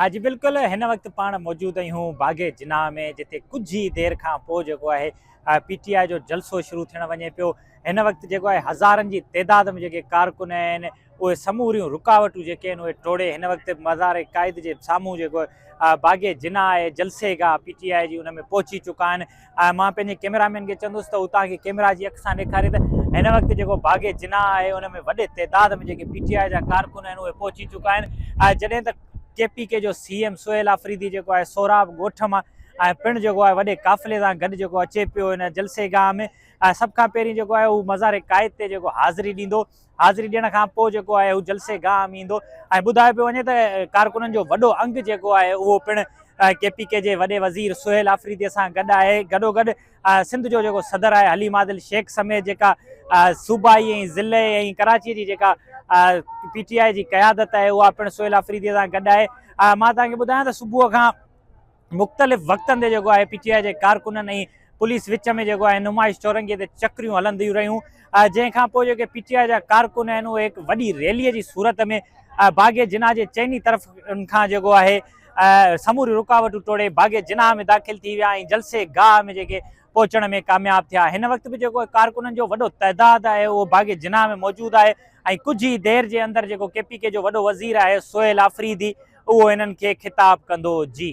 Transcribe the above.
جي بلڪل هن وقت پاڻ موجود آهيون باغ جناح ۾ جتي ڪجهه ئي دير کان پوء جيڪو آهي پي ٽي آء جو جلسو شروع ٿيڻ وڃي پيو هن وقت جيڪو آهي هزارن جي تعداد ۾ جيڪي ڪارڪن آهن اهي سموريون رڪاوٽون جيڪي آهن اهي ٽوڙي هن وقت مزار قائد جي سامهون جيڪو باغ جناح آهي جلسي گاهه پي ٽي آء جي ان ۾ پهچي چڪا آهن ۽ مان پنهنجي ڪيميرا مين کي چوندس ته هو توهان کي ڪيميرا جي اک سان ڏيکاري ته هن وقت جيڪو باغ جناح آهي ان ۾ وڏي تعداد ۾ جيڪي پي ٽي آء جا ڪارڪن آهن اهي پهچي چڪا آهن ۽ جڏهن ته ڪي پي ڪي جو سي ايم سهيل آفريدي جيڪو آهي سهراب ڳوٺ مان ۽ پڻ جيڪو آهي وڏي قافلي سان گڏ جيڪو اچي پيو هن جلسي گاهه ۾ ۽ سڀ کان پهرين جيڪو آهي هو مزار قائد تي جيڪو حاضري ڏيندو حاضري ڏيڻ کان پوء جيڪو آهي هو جلسي گاهه ۾ ايندو ۽ ٻڌايو پيو وڃي ته ڪارڪنن جو وڏو انگ جيڪو آهي اهو پڻ ڪي پي ڪي جي وڏي وزير سهيل آفريدي سان گڏ آهي گڏوگڏ سنڌ جو جيڪو صدر آهي حليم عادل شيخ سميت جيڪا صوبائي ۽ ضلعي ۽ ڪراچي جي جيڪا پي ٽي آء جي قيادت آهي اها پڻ سهيل آفريدي سان گڏ آهي مان توهان کي ٻڌايان ته صبح کان مختلف وقتن تي جيڪو آهي پي ٽي آء جي ڪارڪنن ۽ پوليس وچ ۾ جيڪو آهي نمائش چورنگي تي چڪريون هلنديون رهيون جنهن کان پوء جيڪي پي ٽي آء جا ڪارڪن آهن اهي هڪ وڏي ريلي جي صورت ۾ باغ جناح جي چئني طرف کان جيڪو آهي سموريون رڪاوٽون ٽوڙي باغ جناح ۾ داخل ٿي ويا ۽ جلسي گاهه ۾ جيڪي پهچڻ ۾ ڪامياب ٿيا هن وقت به جيڪو ڪارڪنن جو وڏو تعداد آهي اهو باغ جناح ۾ موجود آهي ۽ ڪجهه ئي دير جي اندر جيڪو ڪي پي ڪي جو وڏو وزير آهي سهيل آفريدي اهو هنن کي خطاب ڪندو جي.